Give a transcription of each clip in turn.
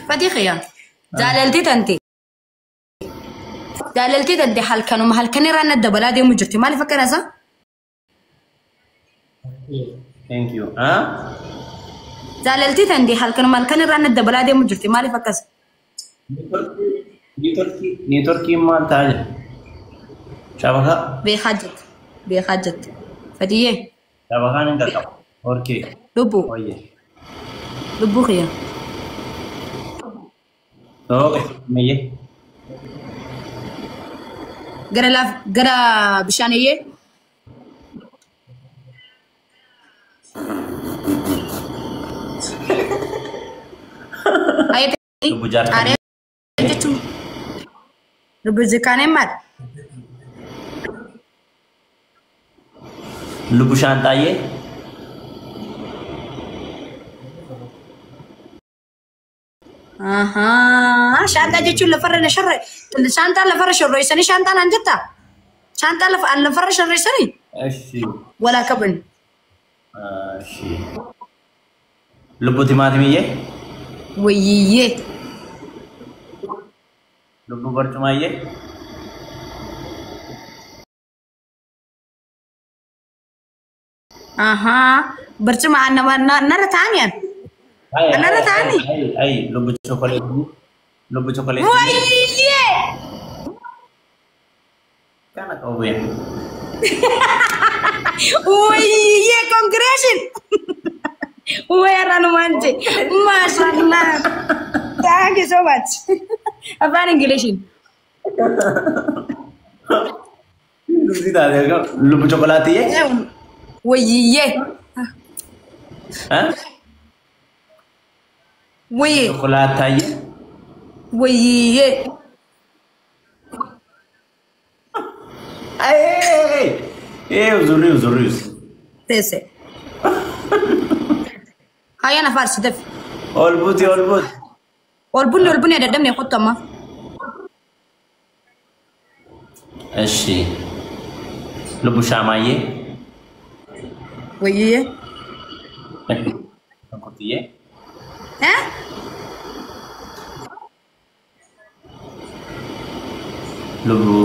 Fatii kiyya. Jaalaltii tante. Jaalaltii tante halkanuma halkanirraa na dabalaa deemu jirti. Maaliif akkana isaa? Thank you. Ah? Jaalaltii tante halkanuma halkanirraa na dabalaa deemu jirti. Maaliif akkas? Neetworkiin maal ta'aa jira? Shabakaa? Beekaa jirti. Beekaa jirti. Fatiyyee. Shabakaan hin qaqqabu. Horkee. Lubbuu. Oye. Lubbuu kiyya. Okay. Meyyee. Gara laaf gara bishaaniyyee. Lubbu jaarkaa. Jechuun lubbu jikaaneen maal? Lubbu shaantaayyee. Shaantaa jechuun lafarra na sharre. Shaantaa lafarra shorroysanii shaantaa naan jettaa? Shaantaa lafa lafarra shorroysanii? Eshi. Walaa qaban. Eshi. Lubbu timaatimiyyee. Wayyiyyee. Lubbu barcumaayyee. Barcuma nama narra taa'anii an. Anarra taa'anii? Ay, lubbu chokoleetii. Lubbu chokoleetii. Wayyiyyee. Kana qabu yaa. Wayyiyyee congratulation. Wayarra je. Mashallah. Thank you so much. Afaan Ingiliishiin. Lubbu taatee lubbu chokolaatiyyee. Wayyiyyee. Ah? Wayyee. Chokolaataayyee. Wayyiyyee. Ay! Eh, uzurri uzurri. Teesse. Hayyana faarsi dafi. Ol buuti ol buuti. Ol bunni ol bunni dadhabne kottu amma. Eshi. Lubbu shaamaayyee. Wayyiyyee. Shunkurtiyyee. Eh? Lubbu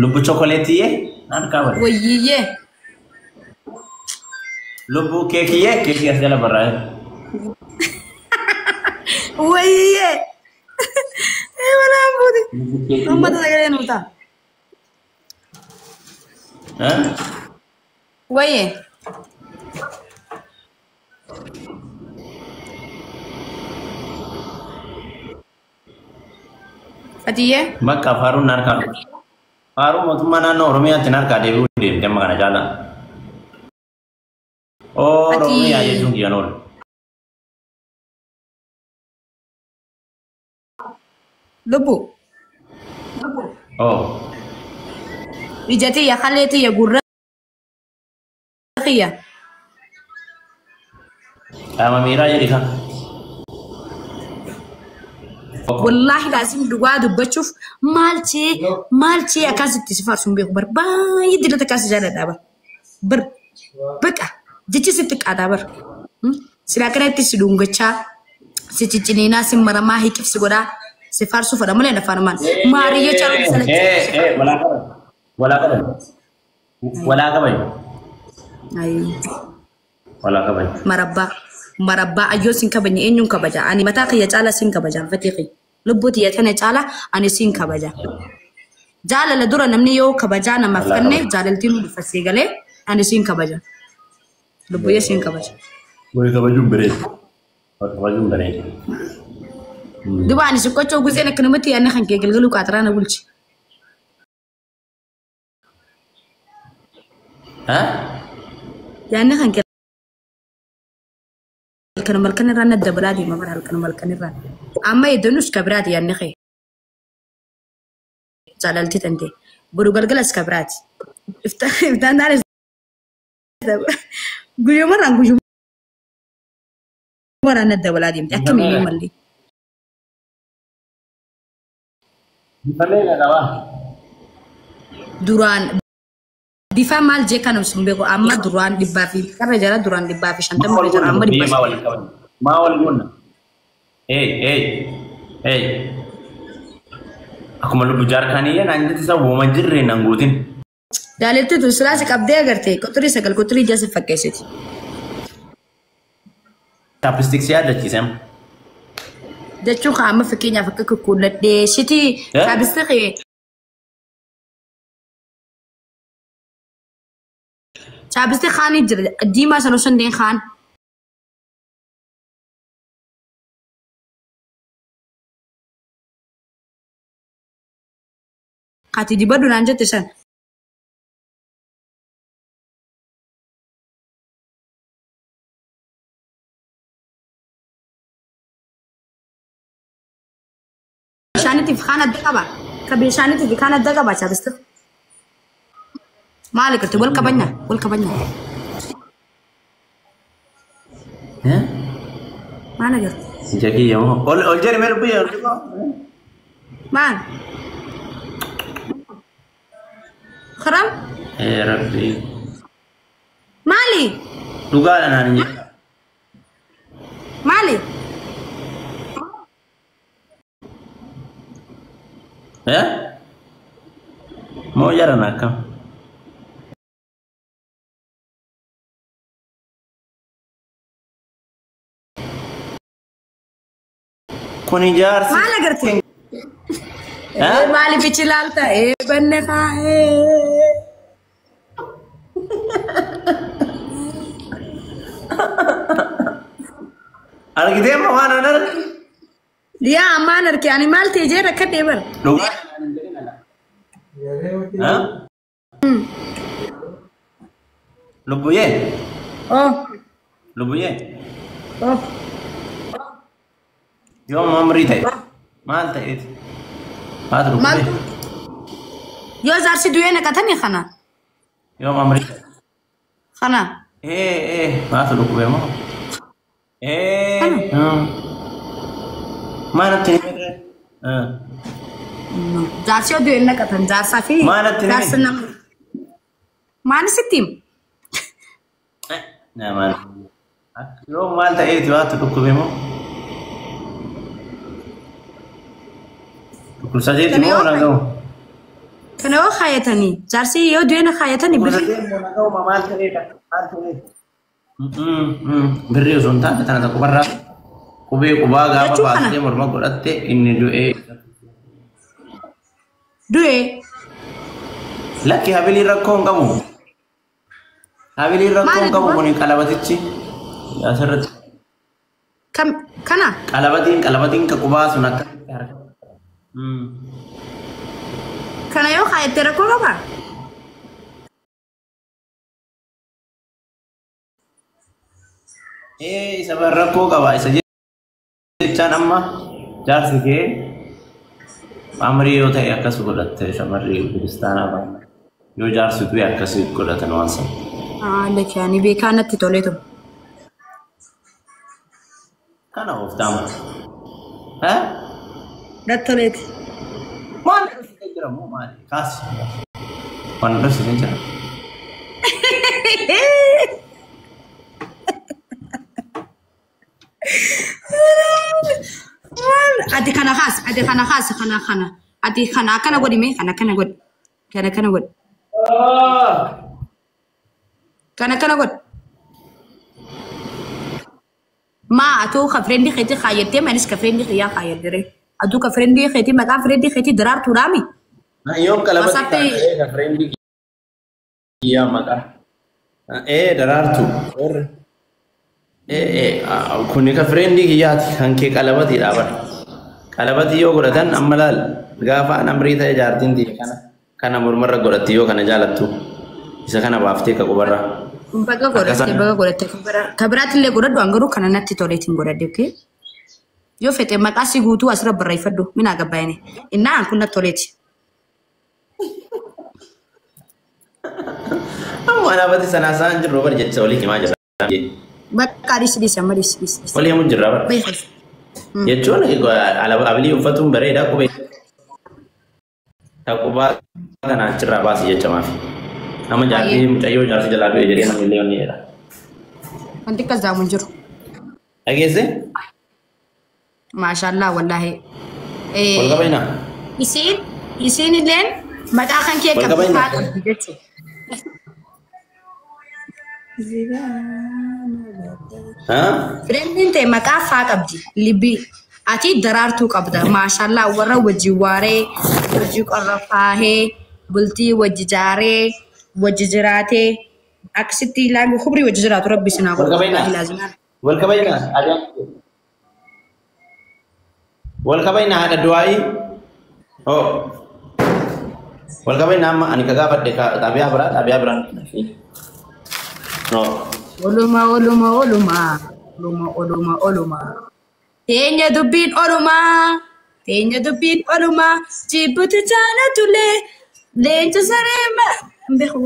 Lubbu chokoleetiyyee. Naan kaawwadhe. Wayyiyyee. Lubbu keekiyyee keekii as jala barraa'e. Wayyiyyee. Eh, walaan buuti. Lubbu keekiyyee. Uummata sagalee nuu ta'a. Ah? Wayyee. Fatiyyee. Bakka faaruun harkaa dhufa. Faaruun mootummaa naannoo Oromiyaatti harkaa deebi'uu deemte amma kana caalaa. Oromiyaa jechuun kiyyaan oolu. Lubbu. Oh. Ija tiyya kalee tiyya gurra kiyya. Qaama miiraa jedhi kan. Wallaahi laasim dhugaa dubbachuuf maal chee maal chee akkasitti si faarsuun beeku bar baay'ee dilata akkasii jaaladha bar. Bar baqa jechi sitti qaataa bar. Silaa kanatti si dhungachaa si cicciniinaa si maramaa hiqif si godhaa si faarsuu fedha malee afaanumaan. Maariyyee caaluu sana. Eh eh walaa qaban. Walaa qaban. Walaa qaban. Walaa qaban. Marabbaa marabbaa ayyoo sin kabajne eenyuun kabaja ani mataa kiyya caalaa sin kabaja fatii kiyya lubbuu tiyya tana caalaa ani sin kabaja. Jaalala dura namni yoo kabajaa namaaf kenne jaalaltiin nu dhufa sii galee ani sin kabaja. Lubbuyyee sin kabaja. Wal kabajuun bareeda. Wal kabajuun bareeda. Duba ani si qochoo guzeen akkanumatti yaadni kan kee galgaluu qaataraa na bulchi. Ah? Yaadni kan kee halkanuma halkan irraa na dabalaa deema bara halkanuma halkan irraa. Amma hedduunis ka biraati yaadni kee. Jaalaltii tante. Boru galgalas ka biraati. Iftaan taanes guyyumarraan guyyumarraan na dabalaa deemte akkamiyyuu mallee. Bifallee qaba. Duraan Bifa maal jee kan sun beeku amma duraan 100 fi karra jala duraan 150 irra jira amma Maa 100. wal qaban? Maa wal goonna? Hey, hey, hey. Akkuma lubbu jaarkaanii naan jetti isa wooma jirre naan guutin. Daaletti tun silaa si qabdee agarte quxurii 9 quxurii 6 si fakkeessiti. Chapstick si yaadachiise amma. Jechuun kan amma fakkeenyaaf akka kukkuulladhee siti Eh? chapstick chapstick kaanii jira diimaa sana osoo hin ta'in kaan. Ati dibadhu naan jette san. Bishaaniitiif kaan adda qaba. Ka bishaaniitiif kaan adda qaba chapstick. Maali gartee wal kabanya wal kabanya. Eh? Maal agartee? Ija kiyya moo? Ol ol jedhi mee lubbu ol jedhi. Maal? Karam? Eh Rabbi. Maali? Dhugaadha naan hin jedhu. Maali? Eh? Moo jaran akkam? Kun ijaarsi. Maal agartee? Eh? Maaliif ichi ilaalta? Ee banne kaa'ee. Argitee amma waan an arge? Yaa ammaan arge ani maal ta'e jee rakkadhee bara. Dhugaadha naan hin jedhin ala. Eh? Lubbuyyee? Oh. Lubbuyyee? Oh. Yoo mamrii ta'e maal ta'eeti? Maal Maal? lubbee? Yoo jaarsi du'ee naqatanii kana. Yoo mamrii ta'e. Kana. Ee ee maal lubbee moo? Ee. Maal natti himi? Jaarsi yoo du'ee naqatan jaarsaa fi Maal natti himi? jaarsi nama. Maal sitti himu? Maal? Yoo maal ta'eeti waatu dhukkube moo? Dhukkubsateeti Kana moo yoo naga'u? Kana yoo kaayatanii jaarsi yoo du'ee na kaayatanii birri. Dhukkubsatee moo naga'u maal ta'eeti? Maal ta'eeti? Birrii osoo hin taane tana tokko barraa qubee qubaa gaafa Jechuu kana. baastee morma godhatte inni du'ee. Du'ee. Lakki habiliin rakkoo hin qabu. Habiliin rakkoo hin Maali qabu duba? kun qalabatichi asirratti. Kam kana? Qalabatiin qalabatiin ka qubaa sun akkasitti harka. Kana yoo kaayatte rakkoo qabaa? Ee isa bar rakkoo qaba isa jechaan amma jaarsi kee amrii yoo ta'e akkas godhatte shamarri kiristaanaa baay'ee yoo jaarsi du'e akkas godhatan waan sana. Ah, lakki ani beekaa natti tolee ture. Kana ooftaama. Eh? Natti toleeti. Maal dhoksitee jira moo maali? Kaasi. Waan dhoksitee jira. Ati kana kaas, ati kana kaas, kana kana. Ati kana akkana godhi mee, kana akkana godhi. Kana akkana godhi. Kana akkana godhi. Maa atuu ka friendii keetii kaayyattee manis ka friendii kiyyaa kaayyadde. Atuu ka friendii keetii maqaa friendii keetii daraartuudhaami. Yoom qalabatti Wasaappi- kaa'ee ka friendii kiyyaa maqaa. Ee daraartu. Ee kuni ka friendii kiyyaati kan kee qalabatii dhaabata. Qalabatii yoo godhatan amma laal gaafa an amrii ta'e jaartiin tiyya kana kana mormarra godhatti yoo kana jaalattu isa kana baaftee ka qubarra. Baga godhatte Akkasaan. baga godhatte ka biraatti illee godhadhu an garuu kana natti toleetiin godhadhe okay? Yoo fedhe maqaa si guutuu asirra barreeffadhu minaa gabbaayine. Innaa an kun natti toleeti. Amma alaabatti sanaa isaan jirru bar jecha walii himaa jira. Bakka dhiisi dhiisi amma dhiisi dhiisi. Walii himu jirra bar. Beekas. Jechuun abilii uffatuun bareedaa qubee. Ta qubaa kana achirraa baasi jecha maafi. Nama jaartii mucayyoo jaartii jalaa du'e jedhee namni illee onni jedha. Wanti akkas daamu hin jiru. Dhageesse? Maashaallah wallaahi. Wal qabaynaa? Isiin illeen maqaa kan kee Wal qabdi qabaynaa? faa qabdi jechuudha. Haa? Fireendiin ta'e maqaa faa qabdi. Libii. Ati daraartuu qabda. Maashaallah warra wajji waaree, wajji qorrafaahee, bultii wajji jaaree, wajji jiraatee, akkasitti ilaalu hubrii wajji jiraatu rabbi sinaa Wal godhu. qabaynaa? Wallaahi laazimaan. Wal qabaynaa? Wal qabaynaa haadha du'aa'ii? Hoo. Wal qabaynaa amma ani ka gaafadhe xaabiyaa biraa xaabiyaa biraan. Hoo. Oluma oluma oluma oluma oluma oluma. Teenya dubbiin oluma. Teenya dubbiin oluma. Jibbuti jaalatulee. Leenca saree ma. Hin beeku.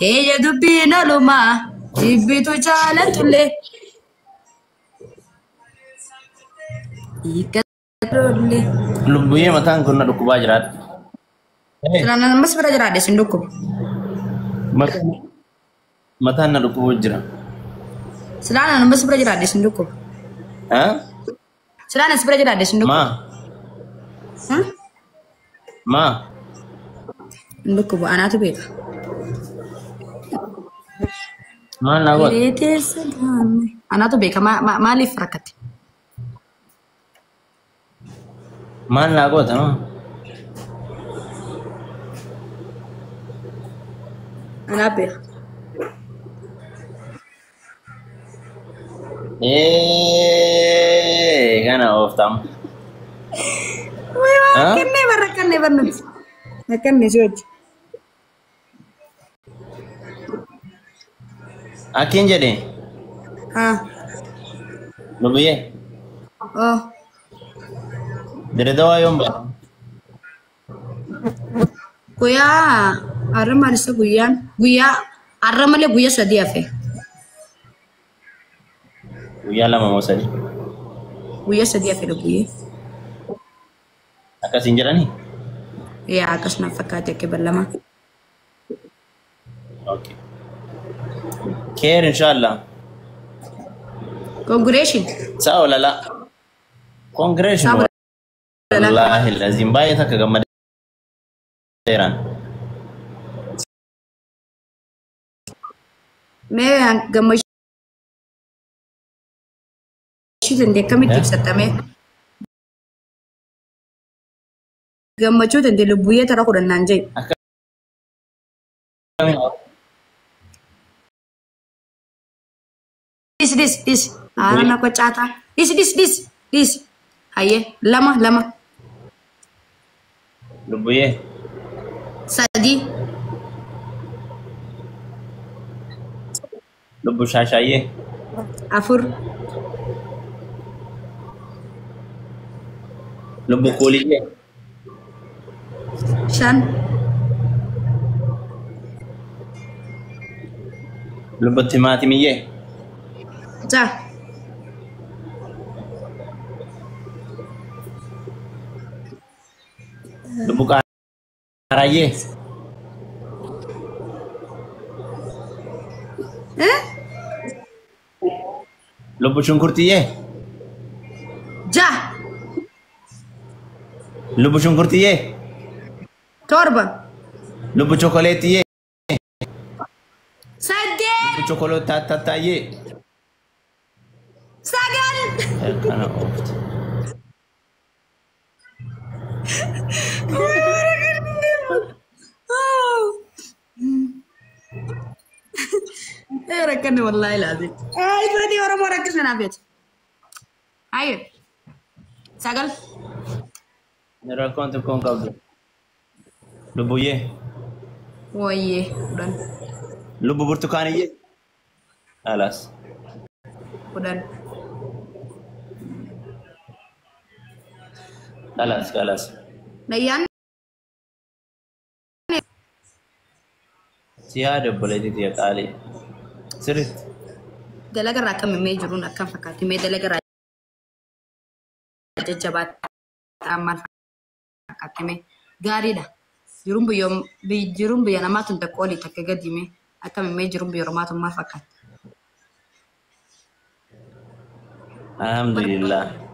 Teenya dubbiin oluma. Jibbitu jaalatulee. Hiika dole. Lubbuyyee mataan kun na dhukkubaa jiraadha. Silaan ammas bira jiraadhe sin dhukkuba. Mataan na dhukkubuu jira. Silaan ammas bira jiraadhe sin dhukkuba. Haa? Silaan as bira jiraadhe sin dhukkuba. Maa? Maa? Hin dhukkubu anaatu beeka. Maal naa godha? Anaatu beeka maaliif rakkatte? Maal naa goota? Anaa beeka. Kana ooftamu. Rakkannee bar rakkannee bar nuti. Rakkannee si wajji. Akkin jedhe Haa. lubbiyyee Oh. Diredawaa yoom ba'a? Guyyaa har'a maal isa guyyaan guyyaa har'a malee guyyaa sadii hafe. Guyyaa lama moo sadi? Guyyaa sadii hafe lubbiyyee. Akkasiin jedhanii? Yaa akkas naaf fakkaate akka ballama. Okay. Keer inshallah. Congratulation. Sa'a olala. Congratulations. Sa'a olala. Wallaahi lazim baay'ee takka gammadeeraan. Mee gammachuu dandee akkamitti ibsattame? Gammachuu dandee lubbuyyee tara kudhannaan jee. Dhis dhis dhis. Haala na qocaataa. Dhis dhis dhis dhis. Hayyee lama lama. Lubbuyyee. Sadii. Lubbu shaashaayyee. Afur. Lubbu kuuliyyee. Shan. Lubbu timaatimiyyee. Ja'a. Lubbu qaaraayyee. Lubbu shunkurtiyyee. Ja'a. Lubbu shunkurtiyyee. Torba. Lubbu chokoleetiyyee. Saddeet. Lubbu chokolootaataayyee. Sagal. Kana oofte. Rakkanne wallaahi laazim. Ifratii Oromoo rakkisna naaf jecha. Hayyee. Sagal. Rakkoon tokkoon qabdu. Lubbuyyee. Wayyee kudhan. Lubbu burtukaaniyyee. Alaas. Kudhan. Alaas alaas. Nayyaan Si yaada obboleettii tiyya qaalii. Sirriitti. Dalagarraa akkam himee jiruun akkam fakkaatti mee dalagarraa jajjabaa ta'an maal fakkaatti mee gaariidha. Jiruun biyya jiruun biyya namaa tun takka olii takka gadi mee akkami mee jiruun biyya ormaa tun maal fakkaata? Alhamdulillah.